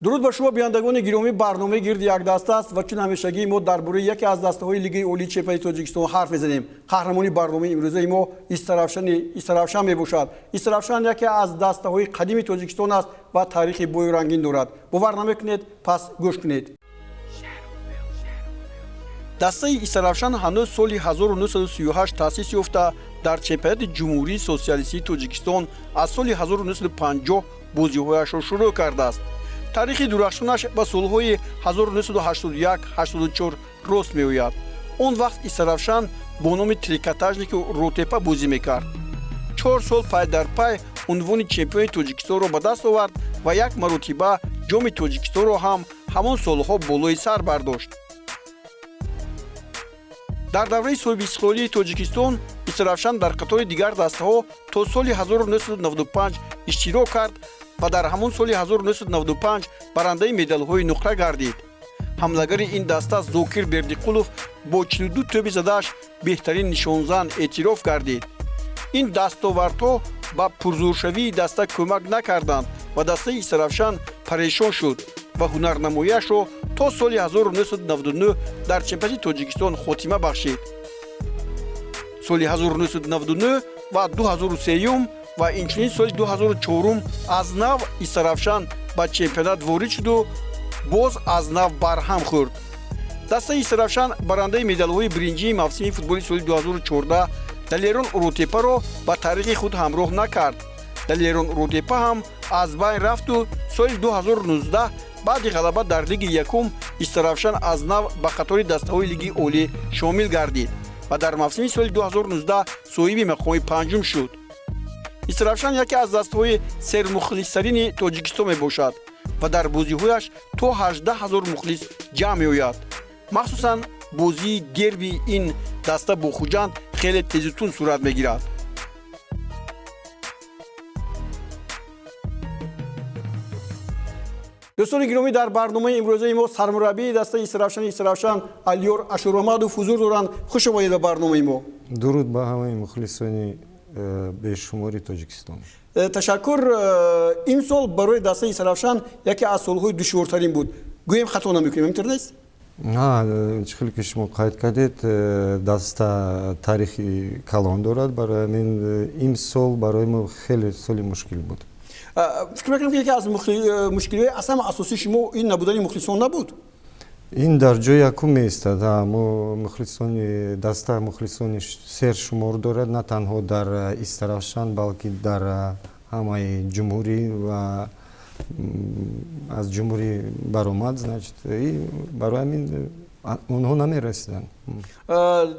Дуруд ба шумо, бинандагони гиромӣ. Барномаи «Гирди як даста» аст ва чун ҳамешагӣ мо дар бораи яке аз дастаҳои Лигаи олии чемпионати Тоҷикистон ҳарф мезанем. Қаҳрамони барномаи имрӯзаи мо Истаравшан мебошад. Истаравшан яке аз дастаҳои қадими Тоҷикистон аст ва таърихи бою рангин дорад. Бовар намекунед? Пас гӯш кунед. Дастаи Истаравшан ҳанӯз соли 1938 таъсис ёфта, дар чемпионати Ҷумҳурии Сотсиалистии Тоҷикистон аз соли 1950 бозиҳояшро шурӯъ кардааст. Таърихи дурахшонаш ба солҳои 1981-84 рост меояд. Он вақт Истаравшан бо номи Трикотажники Ротепа бозӣ мекард. 4 сол пай дар пай унвони чемпиони Тоҷикистонро ба даст овард ва як маротиба Ҷоми Тоҷикистонро ҳам ҳамон солҳо болои сар бардошт. Дар давраи соҳибистиқлолии Тоҷикистон Истаравшан дар қатори дигар дастаҳо то соли 1995 иштирок кард ва дар ҳамон соли 1995 барандаи медалҳои нуқра гардид. Ҳамлагари ин даста Зокир Бердиқулов бо 42 тӯби задааш беҳтарин нишонзан эътироф гардид. Ин дастовардҳо ба пурзӯршавии даста кӯмак накарданд ва дастаи Истаравшан парешон шуд ва ҳунарнамояшро то соли 1999 дар чемпионати Тоҷикистон хотима бахшид. Соли 1999 ва 2003 ва инчунин соли 2004 аз нав Истаравшан ба чемпионат ворид шуду боз аз нав барҳам хӯрд. Дастаи Истаравшан, барандаи медалҳои биринҷии мавсими футболи соли 2014, Далерон Уротепаро ба таърихи худ ҳамроҳ накард. Далерон Уротепа ҳам аз байн рафту соли 2019 баъди ғалаба дар Лиги якум Истаравшан аз нав ба қатори дастаҳои Лиги олӣ шомил гардид ва дар мавсими соли 2019 соҳиби мақоми панҷум шуд. Истаравшан яке аз дастаҳои сермухлистарини Тоҷикистон мебошад ва дар бозиҳояш то 18 ҳазор мухлис ҷамъ меояд. Махсусан бозии дерби ин даста бо Хуҷанд хеле тезутун сурат мегирад. Дӯстони гиромӣ, дар барномаи имрӯзаи мо сармураббии дастаи Истаравшани Истаравшан Алиёр Ашурмамадов ҳузур доранд. Хуш омадед ба барномаи мо. Дуруд ба ҳамаи мухлисони бешумори Тоҷикистон. Ташаккур. Имсол барои дастаи Истаравшан яке аз солҳои душвортарин буд, гӯем, хато намекунем, ҳаминтур нест? Чӣ хеле ки шумо қайд кардед, даста таърихи калон дорад. Барои ҳамин имсол барои мо хеле соли мушкил буд. Фикр мекунам, ки яке аз мушкилиҳои аз ҳама асосии шумо ин набудани мухлисон набуд? Ин дар ҷои якум меистад. Мо мухлисони даста мухлисони сершумор дорад, на танҳо дар Истаравшан, балки дар ҳамаи ҷумҳурӣ ва аз ҷумҳурӣ баромад. Значит, барои ҳамин онҳо намерасиданд.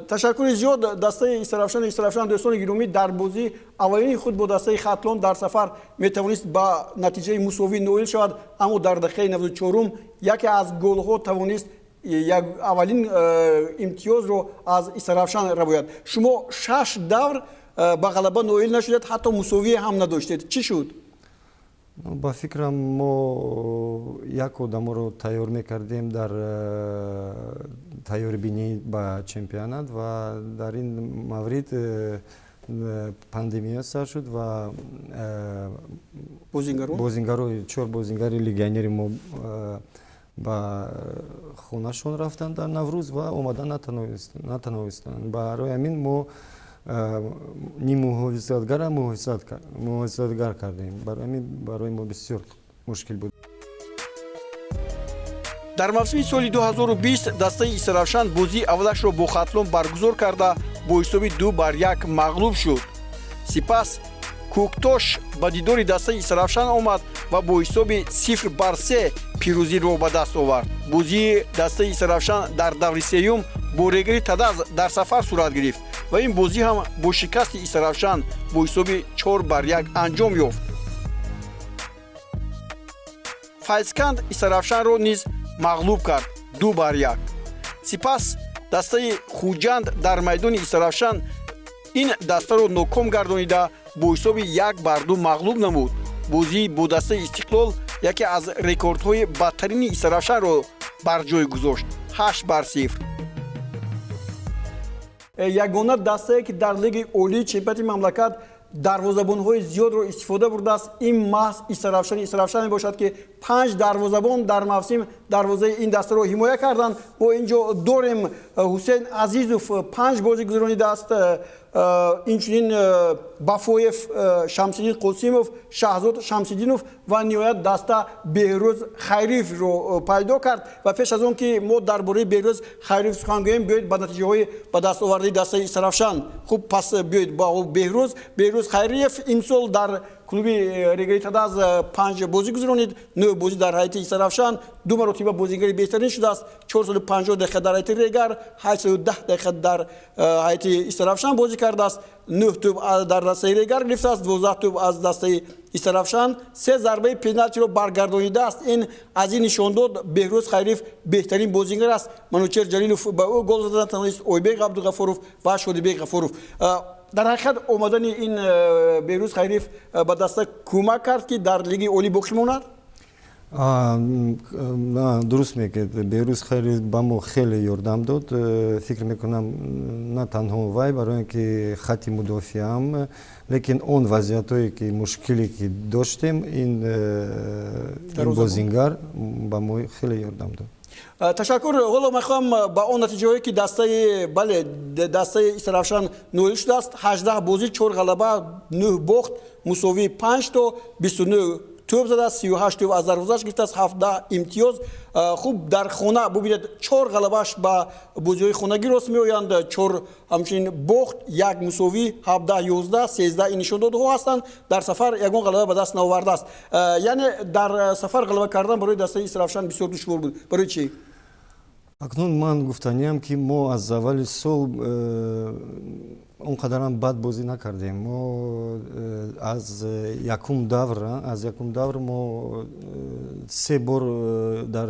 Ташаккури зиёд. Дастаи Истаравшани Истаравшан, дӯстони гиромӣ, дар бозии аввалини худ бо дастаи Хатлон дар сафар метавонист ба натиҷаи мусовӣ ноил шавад, аммо дар дақиқаи 94-ум яке аз голҳо тавонист аввалин имтиёзро аз Истаравшан рабояд. Шумо шаш давр ба ғалаба ноил нашудед, ҳатто мусовие ҳам надоштед. Чӣ шуд? Ба фикрам, мо як одаморо тайёр мекардем дар тайёрбинӣ ба чемпионат ва дар ин маврид пандемия сар шуд ва бозингаро, чор бозингари легионери мо ба хонашон рафтанд дар Наврӯз ва омада натавонистанд. Барои ҳамин мо ниммуҳофизатгара муҳофизатгар кардем. Барои ҳамин барои мо бисёр мушкил буд. Дар мавсими соли 2020 дастаи Истаравшан бозии аввалашро бо Хатлон баргузор карда, бо ҳисоби 2-1 мағлуб шуд. Сипас Кӯктош ба дидори дастаи Истаравшан омад ва бо ҳисоби 0-3 пирӯзиро ба даст овард. Бозии дастаи Истаравшан дар даври сеюм бо Регари Тадаз дар сафар сурат гирифт ва ин бозӣ ҳам бо шикасти Истаравшан бо ҳисоби 4-1 анҷом ёфт. Файзканд Истаравшанро низ мағлуб кард, 2-1. Сипас дастаи Хуҷанд дар майдони Истаравшан ин дастаро ноком гардонида, бо ҳисоби 1-2 мағлуб намуд. Бозии бо дастаи Истиқлол яке аз рекордҳои бадтарини Истаравшанро бар ҷой гузошт, 8-0. Ягона дастае, ки дар Лигаи олии чемпионати мамлакат Дарвозабонҳои зиёдро истифода бурдааст. Ин маҳз Истаравшани Истаравшан мебошад, ки 5 дарвозабон дар мавсим дарвозаи ин дастаро ҳимоя карданд. Мо ин ҷо дорем Ҳусейн Азизов 5 бозӣ гузаронидааст, инчунин Бафоев, Шамсиддин Қосимов, Шаҳзод Шамсиддинов ва ниҳоят даста Беҳрӯз Хайриевро пайдо кард. Ва пеш аз он ки мо дар бораи Беҳрӯз Хайриев сухан гӯем, биёед ба натиҷаҳои ба даст овардаи дастаи Истаравшан. Хуб, пас биёед ба Беҳрӯз. Беҳрӯз Хайриев имсол дар клуби Регари Тадаз 5 бозӣ гузаронид, 9 бозӣ дар ҳайати Истаравшан, 2 маротиба бозигари беҳтарин шудааст, 450 дақиқа дар ҳайати Регар, 810 дақиқа дар ҳайати Истаравшан бозӣ кардааст, 9 тӯб дар дастаи Регар гирифтааст, 12 тӯб аз дастаи Истаравшан, 3 зарбаи пеналтиро баргардонидааст. Ин аз ин нишон дод, Беҳрӯз Хайриев беҳтарин бозингар аст. Манучер Ҷалилов ба ӯ гол зада натавонист, Ойбек Абдуғафуров ва Шодибек Ғафуров. Дар ҳақиқат омадани ин Беҳрӯз Хайриев ба даста кӯмак кард, ки дар лиги олӣ боқӣ монад? Дуруст мегӯед, Беҳрӯз Хайриев ба мо хеле ёрдам дод. Фикр мекунам, на танҳо вай, барои он ки хатти мудофиаам, лекин он вазъиятҳое ки мушкиле ки доштем, ин бозингар ба мо хеле ёрдам дод. Ташаккур. Ҳоло мехоҳам ба он натиҷаҳое ки дастаи, бале, дастаи Истаравшан ноил шудааст. 18 бозӣ, 4 ғалаба, 9 бохт, мусовии 5 то, 29 тӯб задааст, 38 тӯб аз дарвозааш гирифтааст, 17 имтиёз. Хуб, дар хона бубинед, 4 ғалабааш ба бозиҳои хонагӣ рост меоянд, 4 ҳамчунин бохт, 1 мусовӣ, 17, 11, 13 ин нишондодҳо ҳастанд. Дар сафар ягон ғалаба ба даст наовардааст. Яъне дар сафар ғалаба кардан барои дастаи Истаравшан бисёр душвор буд. Барои чӣ? Акнун ман гуфтаниям, ки мо аз аввали сол он қадарам бад бозӣ накардем. Мо аз якум давр мо се бор дар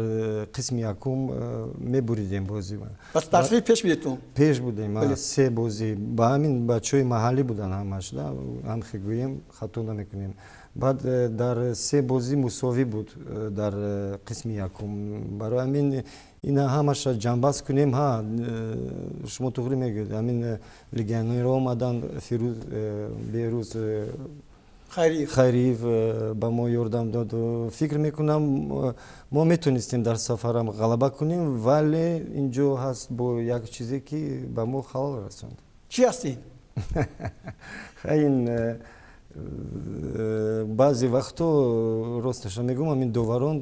қисми якум мебуридем бозӣ. Пас дар сафи пеш будедтон? Пеш будем, се бозӣ. Ба ҳамин бачаҳои маҳаллӣ буданд ҳамаш, ҳамхе гӯем, хато намекунем. Баъд дар се бозӣ мусовӣ буд дар қисми якум. Барои ҳамин ина ҳамаша ҷамъбаст кунем, ҳа, шумо туғрӣ мегӯед, ҳамин легионерҳо омадан, Фирӯз, Беҳрӯз Хайриев ба мо ёрдам дод. Фикр мекунам, мо метонистем дар сафарам ғалаба кунем, вале инҷо ҳаст бо як чизе, ки ба мо халал расонд. Чӣ аст ин? Ин баъзе вақтҳо, росташа мегӯм, ҳамин доварон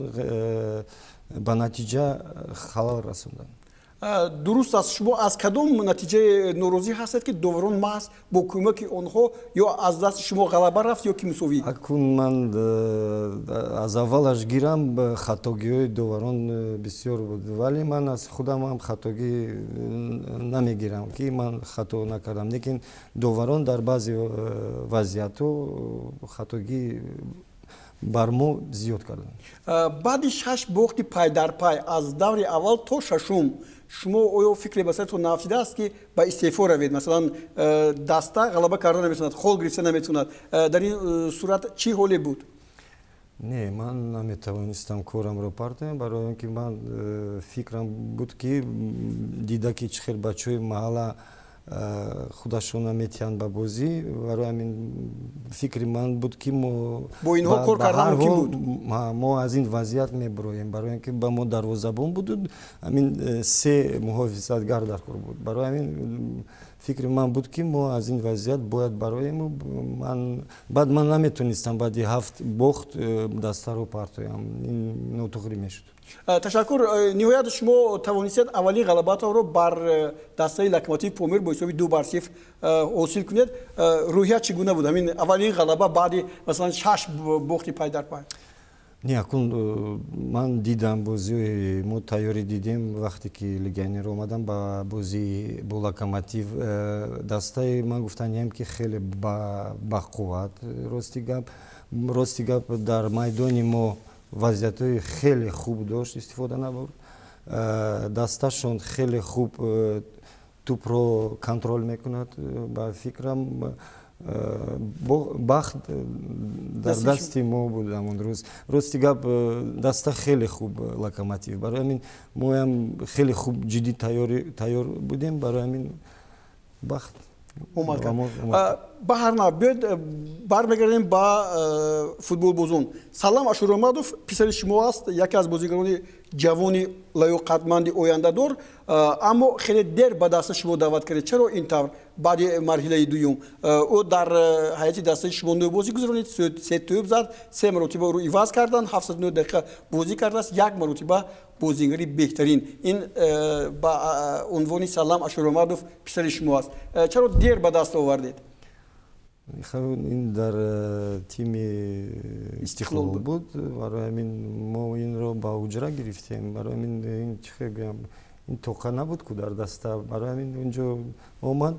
ба натиҷа халал расонданд. Дуруст аст. Шумо аз кадом натиҷаи норозӣ ҳастед, ки доварон маҳз бо кӯмаки онҳо ё аз дасти шумо ғалаба рафт, ё ки мусовӣ? Акун ман аз аввалаш гирам, хатогиҳои доварон бисёр буд, вале ман аз худам ҳам хатогӣ намегирам, ки ман хато накардам, лекин доварон дар баъзе вазъиятҳо хатогӣ бар мо зиёд карданд. Баъди шаш бохти пай дар пай аз даври аввал то шашум, шумо оё фикре ба саратон наафтидааст, ки ба истеъфо равед? Масалан, даста ғалаба карда наметавонад, хол гирифта наметавонад. Дар ин сурат чӣ ҳоле буд? Не, ман наметавонистам корамро партоям, барои он ки ман фикрам буд, ки дида, ки чӣ хел бачаҳои маҳалла худашона метиҳанд ба бозӣ. Барои ҳамин фикри ман буд, ки мо бо инҳо кор кардан мумкин буд. Мо аз ин вазъият мебуроем, барои он ки ба мо дарвозабон буду ҳамин се муҳофизатгар дар кор буд. Барои ҳамин фикри ман буд, ки мо аз ин вазъият бояд бароему. Ман баъд ман наметонистам баъди ҳафт бохт дастаро партоям, ин нотуғрӣ мешуд. Ташаккур. Ниҳоят шумо тавонистед аввалин ғалабатонро бар дастаи Локомотив Помир бо ҳисоби 2-0 ҳосил кунед. Рӯҳия чӣ гуна буд, ҳамин аввалин ғалаба баъди, масалан, шаш бохти пай дар пай? Не, акун ман дидам бозиҳои мо, тайёрӣ дидем. Вақте ки легионерро омадам ба бозии бо Локомотив, дастаи ман гуфтаниям, ки хеле бақувват. Рости гап, дар майдони мо вазъиятҳои хеле хуб дошт, истифода набурд. Дасташон хеле хуб тӯпро контроль мекунад. Ба фикрам, бахт дар дасти мо буд ҳамон рӯз. Рости гап, даста хеле хуб Локомотив, барои ҳамин моям хеле хуб, ҷиддӣ тайёр будем, барои ҳамин бахт омад. Ба ҳар нав, биёед бармегардем ба футболбозон. Салам Ашуромадов писари шумо аст, яке аз бозигарони ҷавони лаёқатманди ояндадор, аммо хеле дер ба даста шумо даъват кардед. Чаро ин тавр, баъди марҳилаи дуюм? Ӯ дар ҳайати дастаи шумо нӯ бозӣ гузаронид, се тӯб зад, се маротиба ӯро иваз карданд, 79 дақиқа бозӣ кардааст, як маротиба бозигари беҳтарин. Ин ба унвони Салам Ашуромадов писари шумо аст. Чаро дер ба даст овардед? Ин дар тими Истиқлол буд, барои ҳамин мо инро ба уҷра гирифтем. Барои ҳамин ин, чӣ хел гӯям, ин тоқа набуд ку дар даста. Барои ҳамин унҷо омад,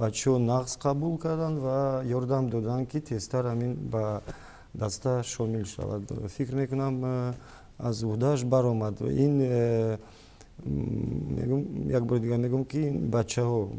бачаҳо нағз қабул карданд ва ёрдам доданд, ки тезтар ҳамин ба даста шомил шавад. Фикр мекунам, аз уҳдааш баромад. Ин як бори дигар мегӯм, ки бачаҳо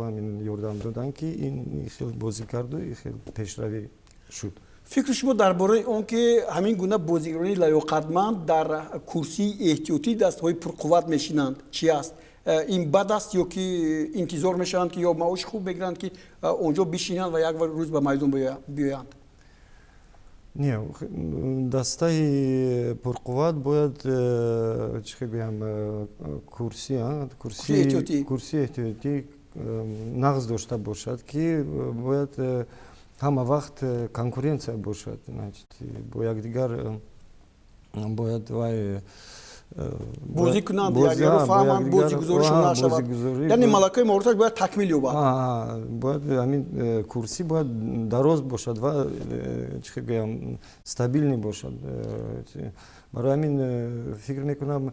ҳамин ёрдам доданд, ки ин хел бозӣ карду хел пешравӣ шуд. Фикри шумо дар бораи он ки ҳамин гуна бозигарони лаёқатманд дар курсии эҳтиётии дастаҳои пурқувват мешинанд, чи аст? Ин бад аст ё ки интизор мешаванд, ки ё маоши хуб мегиранд, ки онҷо бишинанд ва як рӯз ба майдон биёянд? Не, дастаи пурқувват бояд, чӣ хел гӯям, курсии эҳтиётӣ нағз дошта бошад, ки бояд ҳама вақт конкуренция бошад, бо якдигар бояд вай бозӣ кунанд, якдигарро фаҳманд, бозигузоришон нашавад, яъне малакаи маҳораташ бояд такмил ёбад. Бояд ҳамин курсӣ бояд дароз бошад ва, чӣ хел гӯям, стабильный бошад. Барои ҳамин фикр мекунам,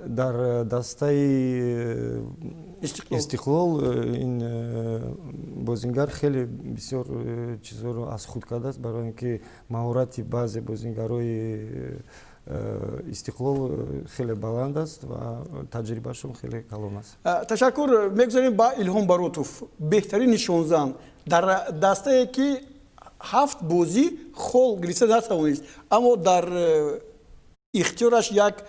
дар дастаи Истиқлол ин бозингар хеле бисёр чизҳоро аз худ кардааст, барои ин ки маҳорати баъзе бозингарои Истиқлол хеле баланд аст ва таҷрибаашон хеле калон аст. Ташаккур. Мегузарем ба Илҳом Баротов, беҳтарин нишонзан дар дастае, ки ҳафт бозӣ хол гирифта натавонист, аммо дар ихтиёраш як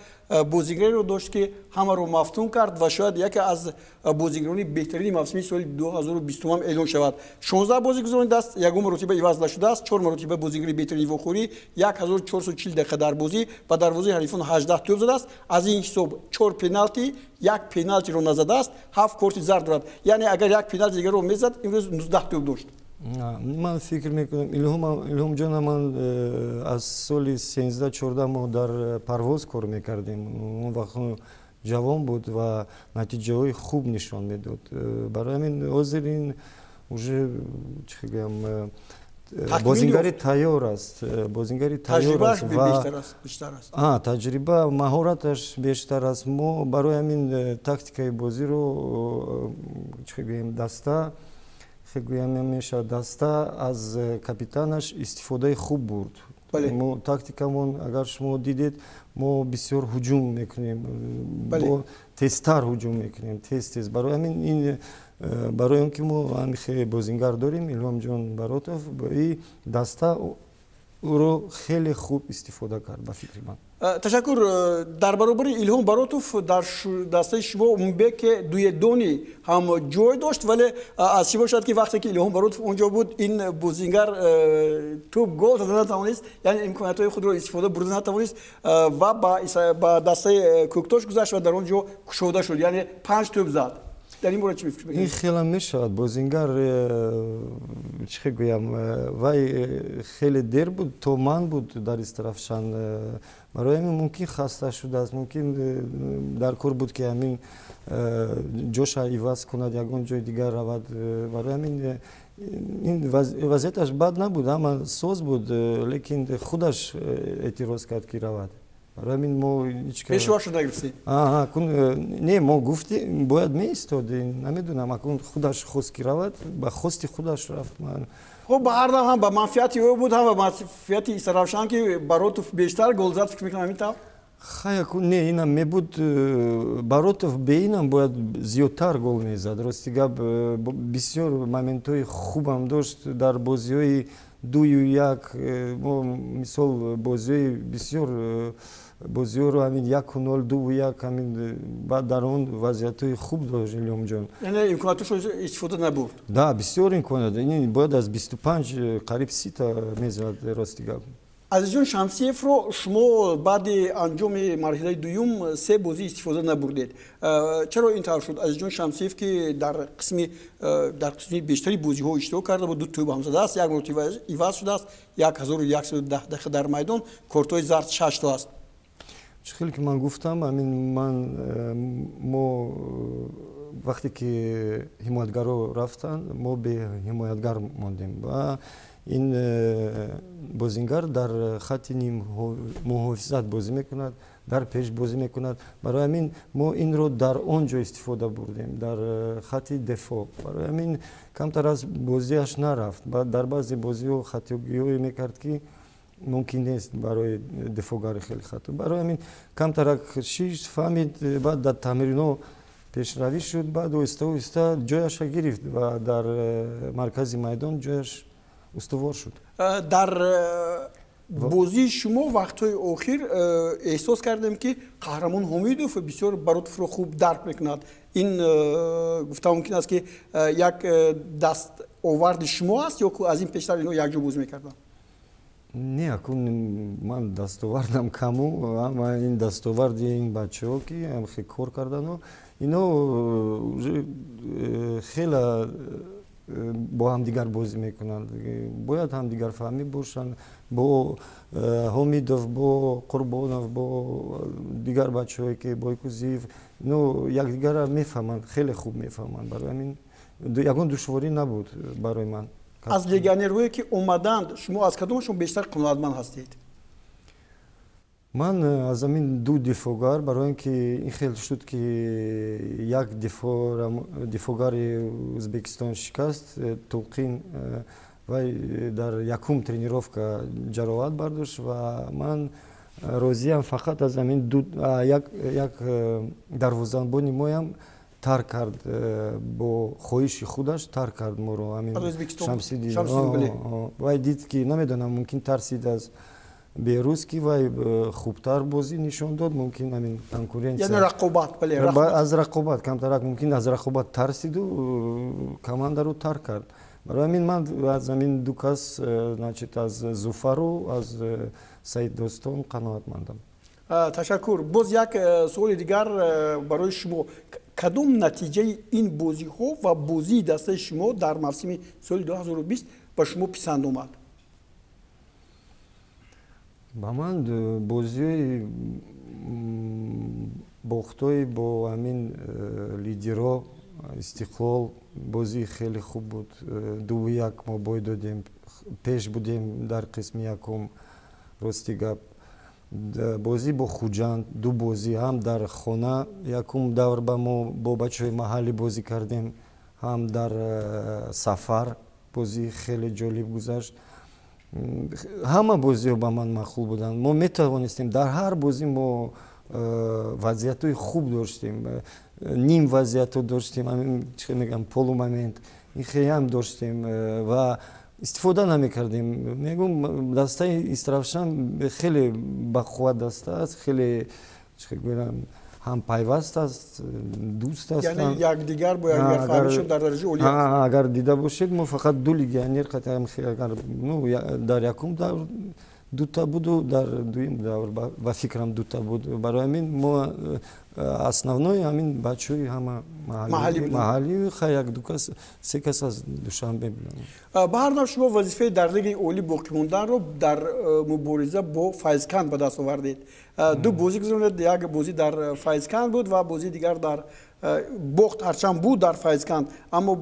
бозигареро дошт, ки ҳамаро мафтун кард ва шояд яке аз бозигарони беҳтарини мавсими соли 2020 эълон шавад. 16 бозӣ гузаронидааст, ягон маротиба иваз нашудааст, чор маротиба бозигари беҳтарини вохӯрӣ, 1440 дақиқа дар бозӣ ба дарвозаи ҳарифон 18 тӯб задааст, аз ин ҳисоб чор пеналти, як пеналтиро назадааст, ҳафт корти зард дорад. Яъне агар як пеналти дигарро мезад, имрӯз 19 тӯб дошт. Ман фикр мекунам, Илҳомҷона ман аз соли 13-14 мо дар Парвоз кор мекардем. Он вақт ҷавон буд ва натиҷаҳои хуб нишон медод. Барои ҳамин ҳозир ин уже, чӣ гӯям, бозингари тайёр аст, бозингари тайёр аст. Ва таҷриба, маҳораташ бештар аст. Мо барои ҳамин тактикаи бозиро, чӣ гӯем, даста гӯям мешавад, даста аз капитанаш истифодаи хуб бурд. Мо тактикамон, агар шумо дидед, мо бисёр ҳуҷум мекунем, тезтар ҳуҷум мекунем, тез тез. Барои ҳамин ин, барои он ки мо ҳамихе бозингар дорем, Илҳомҷон Баротов, и даста ӯро хеле хуб истифода кард, ба фикри ман. Ташаккур. Дар баробари Илҳом Баротов дар дастаи шумо Умбеке Дуедони ҳам ҷой дошт, вале аз чӣ бошад, ки вақте ки Илҳом Баротов он ҷо буд, ин бозингар тӯб гол зада натавонист, яъне имкониятҳои худро истифода бурда натавонист ва ба дастаи Кӯктош гузашт ва дар он ҷо кушода шуд, яъне панҷ тӯб зад. Дар ин бора чӣ фикр мекунед? Ин хелам мешавад. Бозингар, чӣ хел гӯям, вай хеле дер буд, то ман буд дар Истарафшан. Барои ҳамин мумкин хаста шудааст, мумкин дар кор буд, ки ҳамин ҷоша иваз кунад, ягон ҷои дигар равад. Барои ҳамин ин вазъияташ бад набуд, ҳама соз буд, лекин худаш эътироз кард, ки равад. Барои ҳамин мо пешвоша нагирифтем. Не, мо гуфтем, бояд меистод. Намедонам, акун худаш хост, ки равад, ба хости худаш рафт. Хуб, ба ҳар ҳам ба манфиати ӯ буд, ҳам ба манфиати Истаравшан, ки Баротов бештар гол зад. Фикр мекунам, ҳамин тавр. Хай, не, инам мебуд, Баротов бе инам бояд зиёдтар гол мезад. Рости гап, бисёр моментҳои хубам дошт дар бозиҳои 2-1. Мо мисол бозиҳои бисёр Бозиҳоро ҳамин 1-0, 2-1, ҳамин баъд дар он вазъиятҳои хуб дошт Илёмҷон. Яъне имконоташро истифода набурд. Да, бисёр имконият. Ин бояд аз 25 қариб 30-та мезад, рости гап. Азизҷон Шамсиевро шумо баъди анҷоми марҳилаи дуюм се бозӣ истифода набурдед. Чаро ин тавр шуд? Азизҷон Шамсиев, ки дар қисми бештари бозиҳо иштирок карда буд, ду тӯб ҳам задааст, як маротиба иваз шудааст, 1110 дақиқа дар майдон, кортҳои зард шашто аст. Чӣ хеле ки ман гуфтам, ҳамин ман мо вақте ки ҳимоятгаро рафтанд, мо беҳимоятгар мондем ва ин бозингар дар хатти ниммуҳофизат бозӣ мекунад, дар пеш бозӣ мекунад. Барои ҳамин мо инро дар он ҷо истифода бурдем, дар хатти дифоъ. Барои ҳамин камтар аз бозиаш нарафт. Дар баъзе бозиҳо хатогиҳое мекард, ки мумкин нест барои дифоъгари хеле хато. Барои ҳамин камтарак шишт, фаҳмид, баъд дар тамринҳо пешравӣ шуд, баъд оҳиста оҳиста ҷояшро гирифт ва дар маркази майдон ҷояш устувор шуд. Дар бозии шумо вақтҳои охир эҳсос кардем, ки Қаҳрамон Ҳомидов бисёр Баротовро хуб дарк мекунад. Ин гуфта мумкин аст, ки як дастоварди шумо аст ё аз ин пештар инҳо якҷо бозӣ мекарданд? Не, акун ман дастовардам каму, ама ин дастоварди ин бачаҳо, ки хеле кор кардану ино уже хеле бо ҳамдигар бозӣ мекунанд. Бояд ҳамдигарфаҳмӣ бошанд бо Ҳомидов, бо Қурбонов, бо дигар бачаҳое, ки Бойкузиев, ино якдигарро мефаҳманд, хеле хуб мефаҳманд. Барои ҳамин ягон душворӣ набуд барои ман. Аз легионерҳое, ки омаданд, шумо аз кадомашон бештар қаноатманд ҳастед? Ман аз ҳамин ду дифоъгар, барои ин ки ин хел шуд, ки як дифоъгари Ӯзбекистон шикаст, Тулқин, вай дар якум тренировка ҷароҳат бардошт ва ман розиям фақат аз ҳамин як дарвозабони моям тарк кард, бо хоҳиши худаш тарк кард моро, ҳамин Шамсиддин. Вай дид, ки намедонам, мумкин тарсид аз Берӯз, ки вай хубтар бозӣ нишон дод, мумкин ҳамин конкуренция. Яъне рақобат, бале. Аз рақобат камтарак, мумкин аз рақобат тарсиду командаро тарк кард. Барои ҳамин ман аз ҳамин ду кас, значит, аз Зуфару аз Саид Достон қаноатмандам. Ташаккур. Боз як суоли дигар барои шумо: кадом натиҷаи ин бозиҳо ва бозии дастаи шумо дар мавсими соли 2020 ба шумо писанд омад? Ба ман бозиҳои бохтҳои бо ҳамин лидерҳо, Истиқлол, бозии хеле хуб буд. 2-1 мо бой додем, пеш будем дар қисми якум, рости гап. Бозӣ бо Хуҷанд, ду бозӣ ҳам дар хона, якум давр ба мо бо бачаҳои маҳаллӣ бозӣ кардем, ҳам дар сафар бозии хеле ҷолиб гузашт. Ҳама бозиҳо ба ман маъқул буданд. Мо метавонистем дар ҳар бозӣ, мо вазъиятҳои хуб доштем, ним вазъиятҳо доштем, чӣ мегӯям, полумомент ин хелеам доштем ва истифода намекардем. Мегӯм, дастаи Истаравшан хеле бақувват даста аст, хеле, чӣ гӯям, ҳам пайваст аст, дӯст ҳастанд. Якдигар бо якдигарфаҳмишон дар дараҷаи олӣ. Агар дида бошед, мо фақат ду легионер, агар дар якум давр дута буду, дар дуюм давр, ба фикрам, дута буд. Барои ҳамин мо основной ҳамин бачаҳои ҳама маҳаллӣ, хай, як ду кас, се кас аз Душанбе буданд. Ба ҳар нав, шумо вазифаи дар лигаи олӣ боқӣ монданро дар мубориза бо Файзканд ба даст овардед. Ду бозӣ гузаронед, як бозӣ дар Файзканд буд ва бозии дигар дар бохт ҳарчанд буд дар Файзканд, аммо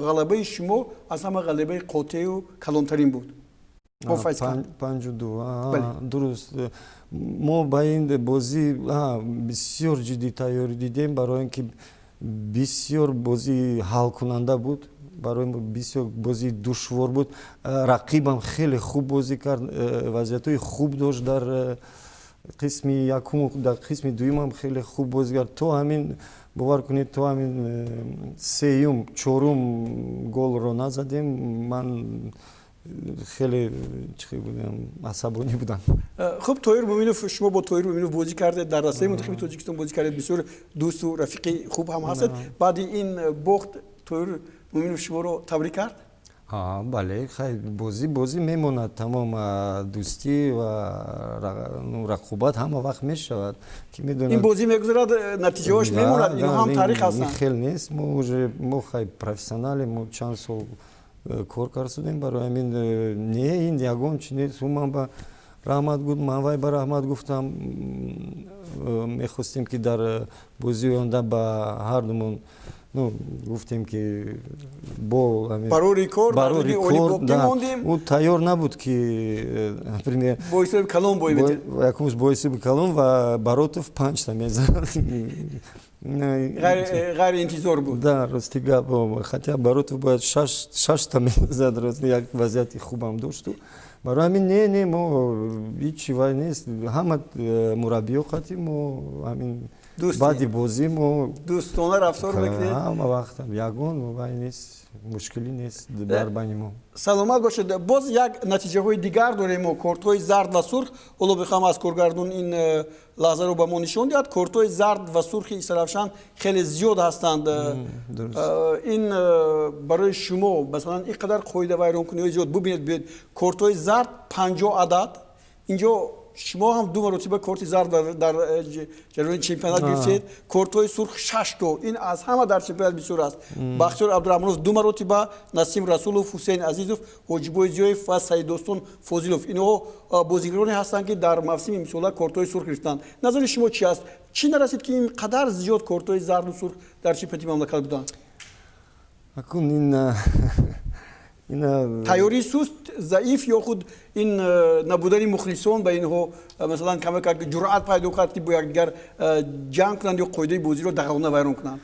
ғалабаи шумо аз ҳама ғалабаи қотеу калонтарин буд. 5-2, дуруст. Мо ба ин бозӣ бисёр ҷиддӣ тайёрӣ дидем, барои ин ки бисёр бозии ҳалкунанда буд барои мо, бисёр бозии душвор буд. Рақибам хеле хуб бозӣ кард, вазъиятҳои хуб дошт дар қисми якум, дар қисми дуюмам хеле хуб бозӣ кард. То ҳамин, бовар кунед, то ҳамин сеюм, чорум голро назадем, ман Хеле чӣ будам, асабонӣ будам. Хуб, Тоҳир Муъминов, шумо бо Тоҳир Муъминов бозӣ кардед, дар дастаи мунтахаби Тоҷикистон бозӣ кардед, бисёр дӯсту рафиқи хуб ҳам ҳастед. Баъди ин бохт Тоҳир Муъминов шуморо табрик кард? Бале, хай, бозӣ бозӣ мемонад, тамом. Дӯстӣ ва рақобат ҳама вақт мешавад, ки медонад. Ин бозӣ мегузарад, натиҷаҳош мемонад, инҳо ҳам таърих ҳастанд. Хел нест. Мо уже, мо хай профессионалем, мо чанд сол кор кардем, барои ҳамин не, ин ягон чи нест. Ӯ ман ба раҳмат гуфт, ман вай ба раҳмат гуфтам. Мехостем, ки дар бозии оянда ба ҳардумон, ну, гуфтем, ки бо барори кор. Барори кор. Ӯ тайёр набуд, ки, например, бо ҳисоби калон бой. Якумш бо ҳисоби калон ва Баротов панҷта мезанад. Ғайриинтизор буд. Да, рости гап, хотя Баротов бояд шашта мезад, рости, як вазъияти хубам дошту. Барои ҳамин не, мо ҳичи вай нест, ҳама мураббиё қати мо ҳамин баъди бозӣ мо дӯстона рафтор мекунед. Ҳама вақт ягон вай нест, мушкилӣ нест дар байни мо. Саломат бошед. Боз як натиҷаҳои дигар дорем мо, кортҳои зард ва сурх. Ҳоло мехоҳам аз коргардон ин лаҳзаро ба мо нишон диҳад. Кортҳои зард ва сурхи Истаравшан хеле зиёд ҳастанд. Ин барои шумо, масалан, ин қадар қоидавайронкуниҳои зиёд, бубинед, биёед, кортҳои зард 50 адад. Инҷо шумо ҳам ду маротиба корти зард дар ҷараёни чемпионат гирифтед. Кортҳои сурх шаш то, ин аз ҳама дар чемпионат бисёр аст. Бахтиёр Абдураҳмонов ду маротиба, Насим Расулов, Ҳусейн Азизов, Ҳоҷибой Зиёев ва Саиддостон Фозилов, инҳо бозигароне ҳастанд, ки дар мавсими имсола кортҳои сурх гирифтанд. Назари шумо чи аст? Чӣ нарасид, ки ин қадар зиёд кортҳои зарду сурх дар чемпионати мамлакат буданд? Акун ин Тайёрии суст, заиф, ё худ ин набудани мухлисон ба инҳо, масалан, камакак ҷуръат пайдо кард, ки бо якдигар ҷанг кунанд ё қоидаи бозиро дағалона вайрон кунанд?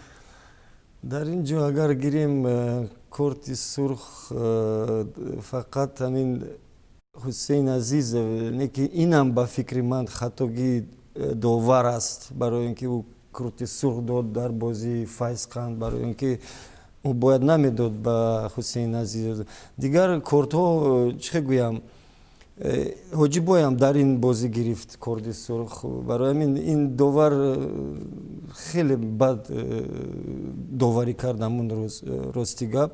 Дар ин ҷо агар гирем, корти сурх фақат ҳамин Ҳусейн Азизов, не ки инам ба фикри ман хатогии довар аст, барои ин ки ӯ корти сурх дод дар бозии Файзқанд, барои ин ки ӯ бояд намедод ба Ҳусейн Азизов. Дигар кортҳо, чӣ гӯям, Ҳоҷибоям дар ин бозӣ гирифт корти сурх. Барои ҳамин ин довар хеле бад доварӣ кард ҳамун рӯз, рости гап.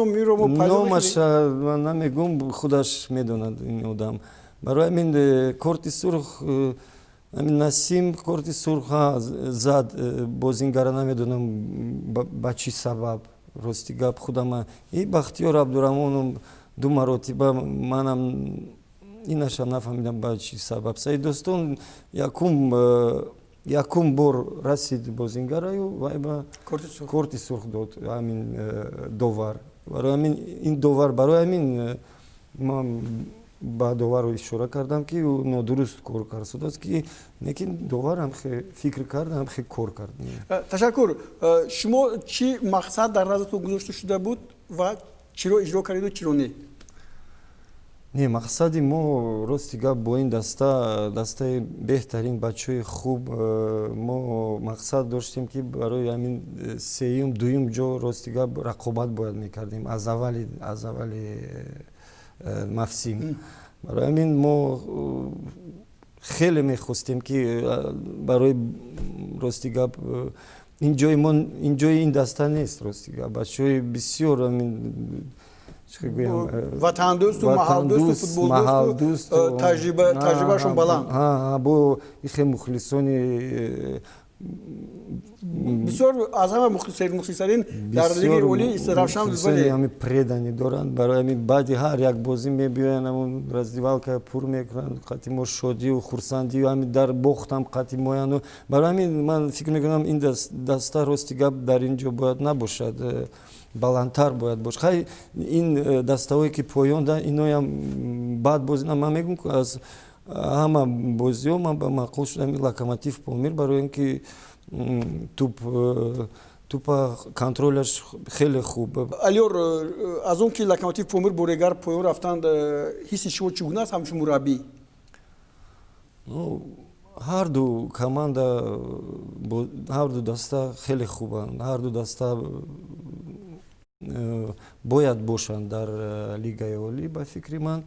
Номаша ман намегӯм, худаш медонад ин одам. Барои ҳамин корти сурх, ҳамин Насим корти сурх зад бозингара, намедонам ба чӣ сабаб, рости гап, худама. И Бахтиёр Абдураҳмонов ду маротиба, манам инаша нафаҳмидам, ба чӣ сабаб. Саиддостон якум бор расид бозингараю, вай ба корти сурх дод ҳамин довар. Барои ҳамин ин довар, барои ҳамин ман ба доварро ишора кардам, ки ӯ нодуруст кор кард, ки лекин довар ҳам фикр кард, ҳам кор кард. Ташаккур. Шумо чӣ мақсад дар назартон гузошта шуда буд ва чиро иҷро кардеду, чиро не? Не, мақсади мо, рости гап, бо ин даста, дастаи беҳтарин, бачаҳои хуб, мо мақсад доштем, ки барои ҳамин сеюм, дуюм ҷо, рости гап, рақобат бояд мекардем аз аввали мавсим. Барои ҳамин мо хеле мехостем, ки барои, рости гап, ин ҷои мо, ин ҷои ин даста нест, рости гап, бачаҳои бисёр ҳамин ватандӯсту маҳалдӯсту футболдӯсту таҷрибаашон баланд. Бо ихе мухлисони бисёр, аз ҳама мухлистарин дар лигаи олӣ Истаравшан. Ҳами преданный доранд. Барои ҳамин баъди ҳар як бозӣ мебиёянд, ҳамон раздевалка пур мекунанд, қати мо шодию хурсандию, ҳами дар бохтам қати мояну. Барои ҳамин ман фикр мекунам, ин даста, рости гап, дар ин ҷо бояд набошад, баландтар бояд бошад. Хай, ин дастаҳое, ки поёнда, иноям бад бозӣ. Ман мегӯм, аз ҳама бозиҳо ман ба маъқул шудам Локомотив Помир, барои ин ки туп тупа контролаш хеле хуб. Алёр, аз он ки Локомотив Помир борегар поён рафтанд, ҳисси шумо чӣ гуна аст ҳамчун мураббӣ? Ну, ҳарду команда, ҳарду даста хеле хубанд, ҳарду даста. Бояд бошанд дар лигаи олӣ, ба фикри ман.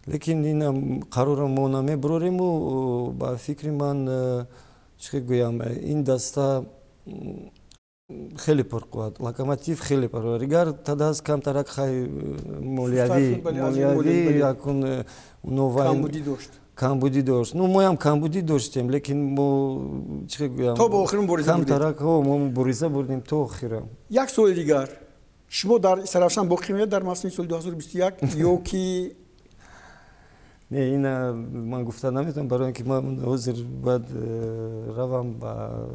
Лекин инам қарорро мо намебурорему. Ба фикри ман, чӣ гӯям, ин даста хеле пурқувват, Локомотив хеле пурқувват. Дигар тадаз камтарак, хай, молиявӣ якун камбудӣ дошт. Ну, моям камбудӣ доштем, лекин мо, чӣ гӯям, то ба охир мубориза. Камтарак мо мубориза бурдем то охира. Як суоли дигар: шумо дар Истаравшан боқӣ меояд дар мавсими соли 2021 ё ки? Не, ина ман гуфта наметавонам, барои ин ки ман ҳозир бояд равам ба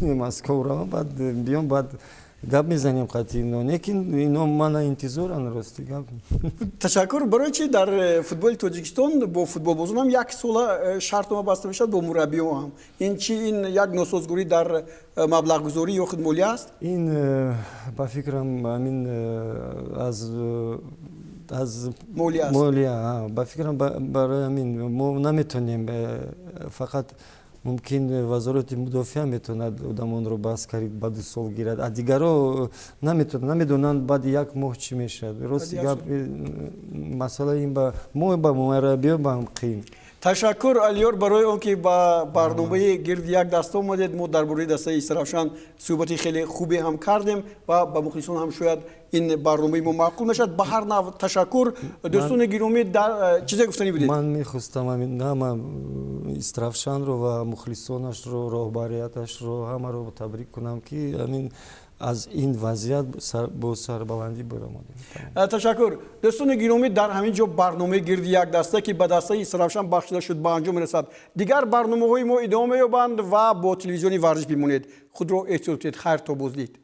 Москов, равам, баъд биём, баъд гап мезанем қатъи ино. Лекин ино мана интизоранд, рости гап. Ташаккур. Барои чи дар футболи Тоҷикистон бо футболбозон ҳам як сола шартнома баста мешавад, бо мураббиҳо ҳам? Ин чи, ин як носозгорӣ дар маблағгузорӣ ё худ молия аст? Ин, ба фикрам, ҳамин аз молия. Молия, ба фикрам. Барои ҳамин мо наметонем, фақат мумкин Вазорати мудофиа метавонад одамонро ба аскарӣ ба 2 сол гирад, а дигаро наметавонад, намедонанд баъди як моҳ чӣ мешавад. Рости гап, масъалаи ин ба мо, ба мураббиё ба ҳам қиин. Ташаккур, Алиёр, барои он ки ба барномаи «Гирди як даста» омадед. Мо дар бораи дастаи Истаравшан суҳбати хеле хубе ҳам кардем ва ба мухлисон ҳам шояд ин барномаи мо маъқул мешавад. Ба ҳар нав, ташаккур. Дӯстони гиромӣ, дар чизе гуфтанӣ будед? Ман мехостам ҳама Истаравшанро ва мухлисонашро, роҳбарияташро, ҳамаро табрик кунам, ки ҳамин аз ин вазъият бо сарбаландӣ баромадем. Ташаккур. Дӯстони гиромӣ, дар ҳамин ҷо барномаи «Гирди як даста», ки ба дастаи Истаравшан бахшида шуд, ба анҷом мерасад. Дигар барномаҳои мо идома меёбанд ва бо телевизиони Варзиш бимонед. Худро эҳтиёт кунед. Хайр, то боздид.